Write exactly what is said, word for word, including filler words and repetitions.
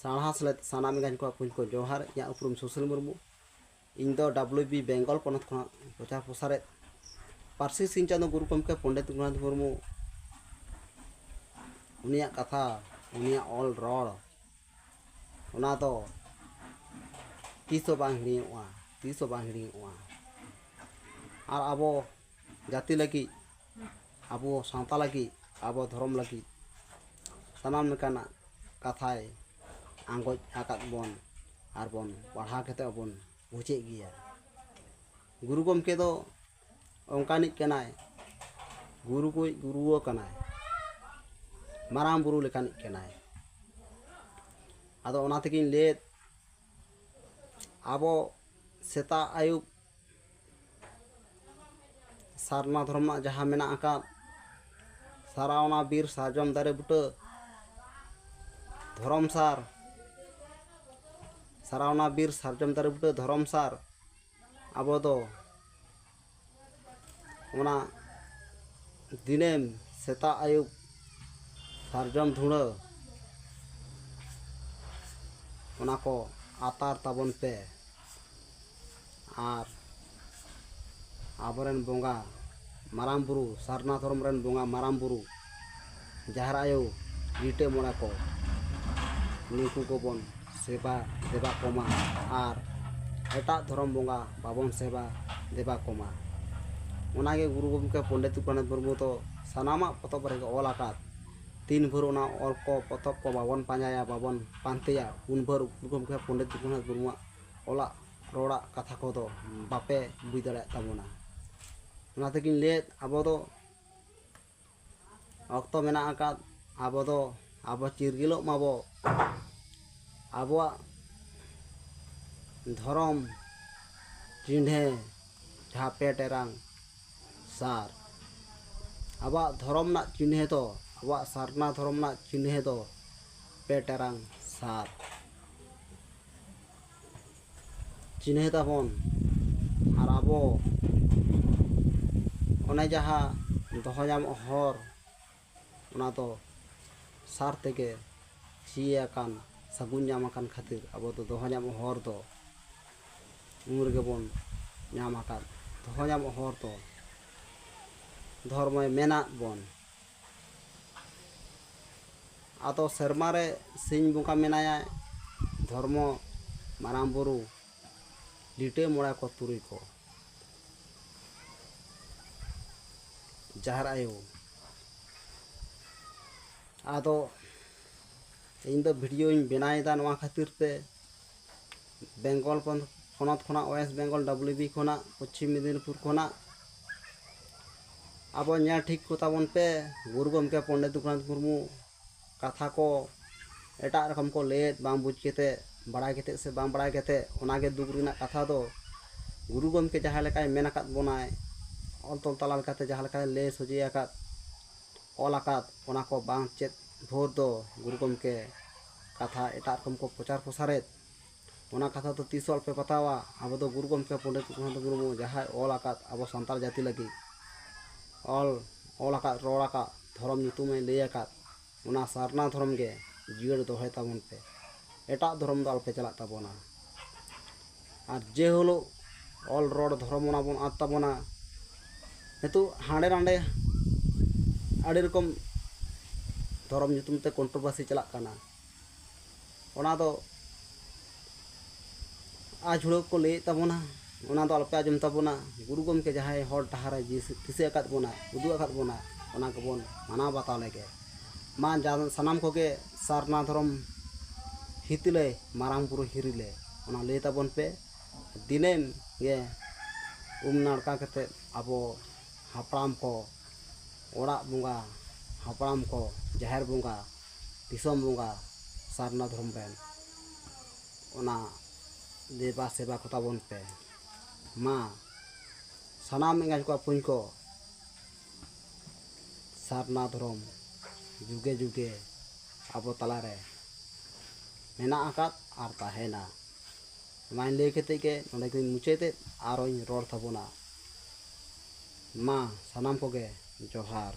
ᱥᱟᱬᱦᱟ ᱥᱮᱞᱮᱫ ᱥᱟᱱᱟᱢ ᱮᱸᱜᱟᱧ ᱠᱚᱣᱟᱜ ᱯᱩᱸᱡ ᱠᱚ ᱡᱚᱦᱟᱨ᱾ ᱤᱧᱟᱹᱜ ᱩᱯᱨᱩᱢ ᱥᱩᱥᱤᱞ ᱢᱩᱨᱢᱩ᱾ ᱤᱧ ᱫᱚ ᱰᱟᱵᱞᱤᱭᱩ ᱵᱤ ᱵᱮᱝᱜᱚᱞ ᱯᱚᱱᱚᱛ ᱠᱷᱚᱱᱟᱜ ᱯᱨᱚᱪᱟᱨ ᱯᱨᱚᱥᱟᱨᱮᱫ ᱯᱟᱹᱨᱥᱤ ᱥᱤᱧ ᱪᱟᱸᱫᱳ ᱜᱩᱨᱩ ᱜᱚᱢᱠᱮ ᱯᱚᱱᱰᱤᱛ ᱨᱚᱜᱷᱩᱱᱟᱛᱷ ᱢᱩᱨᱢᱩ, ᱩᱱᱤᱭᱟᱜ ᱠᱟᱛᱷᱟ, ᱩᱱᱤᱭᱟᱜ ᱚᱞ ᱨᱚᱲ, ᱚᱱᱟ ᱫᱚ ᱛᱤᱥ ᱦᱚᱸ ᱵᱟᱝ ᱦᱤᱲᱤᱧᱚᱜᱼᱟ, ᱛᱤᱥ ᱦᱚᱸ ᱵᱟᱝ ᱦᱤᱲᱤᱧᱚᱜᱼᱟ᱾ ᱟᱨ ᱟᱵᱚ ᱡᱟᱹᱛᱤ ᱞᱟᱹᱜᱤᱫ, ᱟᱵᱚ ᱥᱟᱶᱛᱟ ᱞᱟᱹᱜᱤᱫ, ᱟᱵᱚ ᱫᱷᱚᱨᱚᱢ ᱞᱟᱹᱜᱤᱫ ᱥᱟᱱᱟᱢ ᱞᱮᱠᱟᱱᱟᱜ ᱠᱟᱛᱷᱟᱭ ᱟᱸᱜᱚᱪ ᱟᱠᱟᱫ ᱵᱚᱱ ᱟᱨ ᱵᱚᱱ ᱯᱟᱲᱦᱟᱣ ᱠᱟᱛᱮ ᱵᱚᱱ ᱵᱩᱡᱮᱫ ᱜᱮᱭᱟ᱾ ᱜᱩᱨᱩ ᱜᱚᱢᱠᱮ ᱫᱚ ᱚᱱᱠᱟᱱᱤᱡ ᱠᱟᱱᱟᱭ, ᱜᱩᱨᱩ ᱠᱚᱭ ᱜᱩᱨᱩᱣ ᱠᱟᱱᱟᱭ, ᱢᱟᱨᱟᱝ ᱵᱩᱨᱩ ᱞᱮᱠᱟᱱᱤᱡ ᱠᱟᱱᱟᱭ᱾ ᱟᱫᱚ ᱚᱱᱟ ᱛᱮᱜᱤᱧ ᱞᱟᱹᱭᱮᱫ, ᱟᱵᱚ ᱥᱮᱛᱟᱜ ᱟᱹᱭᱩᱵ ᱥᱟᱨᱱᱟ ᱫᱷᱚᱨᱚᱢ ᱨᱮᱱᱟᱜ ᱡᱟᱦᱟᱸ ᱢᱮᱱᱟᱜ ᱟᱠᱟᱫ, ᱥᱟᱨᱟᱣᱱᱟ ᱵᱤᱨ ᱥᱟᱨᱡᱚᱢ ᱫᱟᱨᱮ ᱵᱩᱴᱟᱹ ᱫᱷᱚᱨᱚᱢ ᱥᱟᱨ, ᱥᱟᱨᱟᱣᱱᱟ ᱵᱤᱨ ᱥᱟᱨᱡᱚᱢ ᱫᱟᱨᱮ ᱵᱩᱴᱟᱹ ᱫᱷᱚᱨᱚᱢ ᱥᱟᱨ, ᱟᱵᱚ ᱫᱚ ᱚᱱᱟ ᱫᱤᱱᱮᱢ ᱥᱮᱛᱟᱜ ᱟᱹᱭᱩᱵ ᱥᱟᱨᱡᱚᱢ ᱫᱷᱩᱲᱟᱹ, ᱚᱱᱟ ᱠᱚ ᱟᱛᱟᱨ ᱛᱟᱵᱚᱱ ᱯᱮ᱾ ᱟᱨ ᱟᱵᱚᱨᱮᱱ ᱵᱚᱸᱜᱟ ᱢᱟᱨᱟᱝ ᱵᱩᱨᱩ, ᱥᱟᱨᱱᱟ ᱫᱷᱚᱨᱚᱢ ᱨᱮᱱ ᱵᱚᱸᱜᱟ ᱢᱟᱨᱟᱝ ᱵᱩᱨᱩ, ᱡᱟᱦᱮᱨ ᱟᱭᱳ, ᱞᱤᱴᱟᱹ ᱢᱚᱬᱮ ᱠᱚ, ᱱᱩᱠᱩ ᱠᱚᱵᱚᱱ ᱥᱮᱵᱟ ᱫᱮᱵᱟ ᱠᱚᱢᱟ ᱟᱨ ᱮᱴᱟᱜ ᱫᱷᱚᱨᱚᱢ ᱵᱚᱸᱜᱟ ᱵᱟᱵᱚᱱ ᱥᱮᱵᱟ ᱫᱮᱵᱟ ᱠᱚᱢᱟ᱾ ᱚᱱᱟᱜᱮ ᱜᱩᱨᱩ ᱜᱚᱢᱠᱮ ᱯᱚᱱᱰᱤᱛ ᱨᱚᱜᱷᱩᱱᱟᱛᱷ ᱢᱩᱨᱢᱩ ᱫᱚ ᱥᱟᱱᱟᱢᱟᱜ ᱯᱚᱛᱚᱵ ᱨᱮᱜᱮ ᱚᱞ ᱟᱠᱟᱫ᱾ ᱛᱤᱱ ᱵᱷᱳᱨ ᱚᱱᱟ ᱚᱞ ᱠᱚ, ᱯᱚᱛᱚᱵ ᱠᱚ ᱵᱟᱵᱚᱱ ᱯᱟᱸᱡᱟᱭᱟ, ᱵᱟᱵᱚᱱ ᱯᱟᱱᱛᱮᱭᱟ, ᱩᱱ ᱵᱷᱳᱨ ᱜᱩᱨᱩ ᱜᱚᱢᱠᱮ ᱯᱚᱱᱰᱤᱛ ᱨᱚᱜᱷᱩᱱᱟᱛᱷ ᱢᱩᱨᱢᱩᱣᱟᱜ ᱚᱞᱟᱜ ᱨᱚᱲᱟᱜ ᱠᱟᱛᱷᱟ ᱠᱚᱫᱚ ᱵᱟᱯᱮ ᱵᱩᱡᱽ ᱫᱟᱲᱮᱭᱟᱜ ᱛᱟᱵᱚᱱᱟ᱾ ᱚᱱᱟ ᱛᱮᱜᱤᱧ ᱞᱟᱹᱭᱮᱫ, ᱟᱵᱚ ᱫᱚ ᱚᱠᱛᱚ ᱢᱮᱱᱟᱜ ᱟᱠᱟᱫ, ᱟᱵᱚ ᱫᱚ, ᱟᱵᱚ ᱪᱤᱨᱜᱟᱹᱞᱚᱜ ᱢᱟᱵᱚ, ᱟᱵᱚᱣᱟᱜ ᱫᱷᱚᱨᱚᱢ ᱪᱤᱱᱦᱟᱹ ᱡᱟᱦᱟᱸ ᱯᱮ ᱴᱮᱨᱟᱝ ᱥᱟᱨ, ᱟᱵᱚᱣᱟᱜ ᱫᱷᱚᱨᱚᱢ ᱨᱮᱱᱟᱜ ᱪᱤᱱᱦᱟᱹ ᱫᱚ, ᱟᱵᱚᱣᱟᱜ ᱥᱟᱨᱱᱟ ᱫᱷᱚᱨᱚᱢ ᱨᱮᱱᱟᱜ ᱪᱤᱱᱦᱟᱹ ᱫᱚ ᱯᱮ ᱴᱮᱨᱟᱝ ᱥᱟᱨ᱾ ᱪᱤᱱᱦᱟᱹ ᱛᱟᱵᱚᱱ᱾ ᱟᱨ ᱟᱵᱚ ᱚᱱᱮ ᱡᱟᱦᱟᱸ ᱫᱚᱦᱚ ᱧᱟᱢᱚᱜ ᱦᱚᱨ, ᱚᱱᱟ ᱫᱚ ᱥᱟᱨ ᱛᱮᱜᱮ ᱪᱤᱭᱟᱹ ᱟᱠᱟᱱ ᱥᱟᱹᱜᱩᱱ ᱧᱟᱢ ᱟᱠᱟᱱ ᱠᱷᱟᱹᱛᱤᱨ ᱟᱵᱚ ᱫᱚ ᱫᱚᱦᱚ ᱧᱟᱢᱚᱜ ᱦᱚᱨ ᱫᱚ ᱩᱱ ᱨᱮᱜᱮ ᱵᱚᱱ ᱧᱟᱢ ᱟᱠᱟᱫ᱾ ᱫᱚᱦᱚ ᱧᱟᱢᱚᱜ ᱦᱚᱨ ᱫᱚ ᱫᱷᱚᱨᱢᱚᱭ ᱢᱮᱱᱟᱜ ᱵᱚᱱ᱾ ᱟᱫᱚ ᱥᱮᱨᱢᱟ ᱨᱮ ᱥᱤᱧ ᱵᱚᱸᱜᱟ ᱢᱮᱱᱟᱭᱟ, ᱫᱷᱚᱨᱢᱚ ᱢᱟᱨᱟᱝ ᱵᱩᱨᱩ, ᱞᱤᱴᱟᱹ ᱢᱚᱬᱮ ᱠᱚ ᱛᱩᱨᱩᱭ ᱠᱚ, ᱡᱟᱦᱮᱨ ᱟᱭᱳ᱾ ᱟᱫᱚ ᱤᱧ ᱫᱚ ᱵᱷᱤᱰᱤᱭᱳᱧ ᱵᱮᱱᱟᱣᱮᱫᱟ ᱱᱚᱣᱟ ᱠᱷᱟᱹᱛᱤᱨ ᱛᱮ, ᱵᱮᱝᱜᱚᱞ ᱯᱚᱱ-, ᱯᱚᱱᱚᱛ ᱠᱷᱚᱱᱟᱜ, ᱳᱭᱮᱥᱴ ᱵᱮᱝᱜᱚᱞ ᱰᱟᱵᱞᱤᱭᱩ ᱵᱤ ᱠᱷᱚᱱᱟᱜ, ᱯᱚᱪᱷᱤᱢ ᱢᱮᱫᱤᱱᱤᱯᱩᱨ ᱠᱷᱚᱱᱟᱜ ᱟᱵᱚ ᱧᱮᱞ ᱴᱷᱤᱠ ᱠᱚ ᱛᱟᱵᱚᱱ ᱯᱮ᱾ ᱜᱩᱨᱩ ᱜᱚᱢᱠᱮ ᱯᱚᱱᱰᱤᱛ ᱨᱚᱜᱷᱩᱱᱟᱛᱷ ᱢᱩᱨᱢᱩ ᱠᱟᱛᱷᱟ ᱠᱚ ᱮᱴᱟᱜ ᱨᱚᱠᱚᱢ ᱠᱚ ᱞᱟᱹᱭᱮᱫ, ᱵᱟᱝ ᱵᱩᱡᱽ ᱠᱟᱛᱮ, ᱵᱟᱲᱟᱭ ᱠᱟᱛᱮ ᱥᱮ ᱵᱟᱝ ᱵᱟᱲᱟᱭ ᱠᱟᱛᱮ᱾ ᱚᱱᱟᱜᱮ ᱫᱩᱠ ᱨᱮᱱᱟᱜ ᱠᱟᱛᱷᱟ ᱫᱚ, ᱜᱩᱨᱩ ᱜᱚᱢᱠᱮ ᱡᱟᱦᱟᱸ ᱞᱮᱠᱟᱭ ᱢᱮᱱ ᱟᱠᱟᱫ ᱵᱚᱱᱟᱭ, ᱚᱞ ᱛᱚᱞ ᱛᱟᱞᱟ ᱞᱮᱠᱟᱛᱮ ᱡᱟᱦᱟᱸ ᱞᱮᱠᱟᱭ ᱞᱟᱹᱭ ᱥᱚᱡᱷᱮ ᱟᱠᱟᱫ, ᱚᱞ ᱟᱠᱟᱫ, ᱚᱱᱟ ᱠᱚ ᱵᱟᱝ ᱪᱮᱫ ᱵᱷᱳᱨ ᱫᱚ ᱜᱩᱨᱩ ᱜᱚᱢᱠᱮ ᱠᱟᱛᱷᱟ ᱮᱴᱟᱜ ᱨᱚᱠᱚᱢ ᱠᱚ ᱯᱨᱚᱪᱟᱨ ᱯᱨᱚᱥᱟᱨᱮᱫ, ᱚᱱᱟ ᱠᱟᱛᱷᱟ ᱫᱚ ᱛᱤᱥ ᱦᱚᱸ ᱟᱞᱚᱯᱮ ᱯᱟᱛᱟᱣᱟ᱾ ᱟᱵᱚ ᱫᱚ ᱜᱩᱨᱩ ᱜᱚᱢᱠᱮ ᱯᱚᱱᱰᱤᱛ ᱨᱚᱜᱷᱩᱱᱟᱛᱷ ᱢᱩᱨᱢᱩ ᱡᱟᱦᱟᱸᱭ ᱚᱞ ᱟᱠᱟᱫ ᱟᱵᱚ ᱥᱟᱱᱛᱟᱲ ᱡᱟᱹᱛᱤ ᱞᱟᱹᱜᱤᱫ, ᱚᱞ, ᱚᱞ ᱟᱠᱟᱫ, ᱨᱚᱲ ᱟᱠᱟᱫ, ᱫᱷᱚᱨᱚᱢ ᱧᱩᱛᱩᱢᱮ ᱞᱟᱹᱭ ᱟᱠᱟᱫ, ᱚᱱᱟ ᱥᱟᱨᱱᱟ ᱫᱷᱚᱨᱚᱢ ᱜᱮ ᱡᱤᱭᱟᱹᱲ ᱫᱚᱦᱚᱭ ᱛᱟᱵᱚᱱ ᱯᱮ᱾ ᱮᱴᱟᱜ ᱫᱷᱚᱨᱚᱢ ᱫᱚ ᱟᱞᱚᱯᱮ ᱪᱟᱞᱟᱜ ᱛᱟᱵᱚᱱᱟ᱾ ᱟᱨ ᱡᱮ ᱦᱤᱞᱳᱜ ᱚᱞ ᱨᱚᱲ ᱫᱷᱚᱨᱚᱢ ᱚᱱᱟ ᱵᱚᱱ ᱟᱫ ᱛᱟᱵᱚᱱᱟ᱾ ᱱᱤᱛᱚᱜ ᱦᱟᱸᱰᱮ ᱱᱟᱰᱮ ᱟᱹᱰᱤ ᱨᱚᱠᱚᱢ ᱫᱷᱚᱨᱚᱢ ᱧᱩᱛᱩᱢ ᱛᱮ ᱠᱚᱱᱴᱨᱳᱵᱷᱟᱨᱥᱤ ᱪᱟᱞᱟᱜ ᱠᱟᱱᱟ᱾ ᱚᱱᱟ ᱫᱚ ᱟᱡᱷᱩᱲᱟᱹ ᱠᱚ ᱞᱟᱹᱭᱮᱫ ᱛᱟᱵᱚᱱᱟ, ᱚᱱᱟ ᱫᱚ ᱟᱞᱚᱯᱮ ᱟᱸᱡᱚᱢ ᱛᱟᱵᱚᱱᱟ᱾ ᱜᱩᱨᱩ ᱜᱚᱢᱠᱮ ᱡᱟᱦᱟᱸᱭ ᱦᱚᱨ ᱰᱟᱦᱟᱨᱮ ᱫᱤᱥᱟᱹ ᱟᱠᱟᱫ ᱵᱚᱱᱟ, ᱩᱫᱩᱜ ᱟᱠᱟᱫ ᱵᱚᱱᱟ, ᱚᱱᱟ ᱠᱚᱵᱚᱱ ᱢᱟᱱᱟᱣ ᱵᱟᱛᱟᱣ ᱞᱮᱜᱮ᱾ ᱢᱟ ᱡᱟ-, ᱥᱟᱱᱟᱢ ᱠᱚᱜᱮ ᱥᱟᱨᱱᱟ ᱫᱷᱚᱨᱚᱢ ᱦᱤᱛᱤᱞᱮ, ᱢᱟᱨᱟᱝ ᱵᱩᱨᱩ ᱦᱤᱨᱤᱞᱮ, ᱚᱱᱟ ᱞᱟᱹᱭ ᱛᱟᱵᱚᱱ ᱯᱮ᱾ ᱫᱤᱱᱟᱹᱢ ᱜᱮ ᱩᱢ ᱱᱟᱲᱠᱟ ᱠᱟᱛᱮᱫ ᱟᱵᱚ ᱦᱟᱯᱲᱟᱢ ᱠᱚ, ᱚᱲᱟᱜ ᱵᱚᱸᱜᱟ, ᱦᱟᱯᱲᱟᱢ ᱠᱚ, ᱡᱟᱦᱮᱨ ᱵᱚᱸᱜᱟ, ᱫᱤᱥᱚᱢ ᱵᱚᱸᱜᱟ, ᱥᱟᱨᱱᱟ ᱫᱷᱚᱨᱚᱢ ᱨᱮᱱ, ᱚᱱᱟ ᱫᱮᱵᱟ ᱥᱮᱵᱟ ᱠᱚ ᱛᱟᱵᱚᱱ ᱯᱮ᱾ ᱢᱟ ᱥᱟᱱᱟᱢ ᱮᱸᱜᱟᱡ ᱠᱚ ᱟᱹᱯᱩᱧ ᱠᱚ, ᱥᱟᱨᱱᱟ ᱫᱷᱚᱨᱚᱢ ᱡᱩᱜᱮ ᱡᱩᱜᱮ ᱟᱵᱚ ᱛᱟᱞᱟᱨᱮ ᱢᱮᱱᱟᱜ ᱟᱠᱟᱫ ᱟᱨ ᱛᱟᱦᱮᱱᱟ᱾ ᱱᱚᱣᱟᱧ ᱞᱟᱹᱭ ᱠᱟᱛᱮ ᱜᱮ ᱱᱚᱰᱮ ᱜᱮᱧ ᱢᱩᱪᱟᱹᱫᱮᱫ, ᱟᱨᱚᱧ ᱨᱚᱲ ᱛᱟᱵᱚᱱᱟ᱾ ᱢᱟ ᱥᱟᱱᱟᱢ ᱠᱚᱜᱮ ᱡᱚᱦᱟᱨ᱾